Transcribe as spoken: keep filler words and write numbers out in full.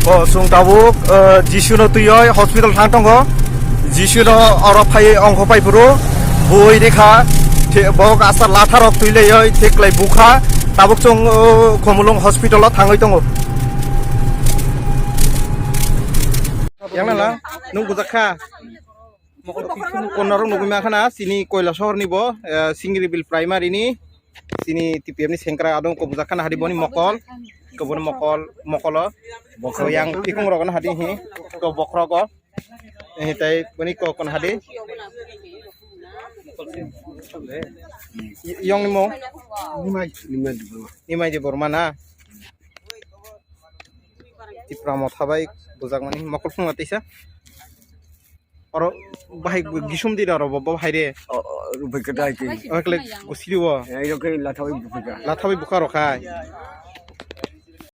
O, chwng tabuk, eh, Jisu no twiwi hospital thang tongo. Jisu no oro phai ongkho pai phuru bui rikha. Thik bok asta latha rok twi laiwi thik lai bukha. Tabuk chwng, eh, Khumulwng hospital o thangwi tongo. Yang nang lang, nung bujak kha? Mokol kisa kono rok nugwi mankha na, chini Koilasohor ni bo, eh, Singribil Primary ni, chini T P F ni sengkrak adong kobujak khana hadi boni mokol, koboni mokol, mokolo. Bokhorok. So yang tikung rok na hadi hi, to bokhorok o. Eh, tai boni ko kon hadi. Y-, yong ni mo? Nimai. Nimai di Borma. Nimai di Borma na. Tipra motha bai bujak mani mokol phunga tisa. Oro bahai gisum di oro bo, bo hai re. O, o, rupai kata hai ke. Oro kle gusiri bo. Ya, yo ke latha bai bupai ka. Latha bai bukha ro khai.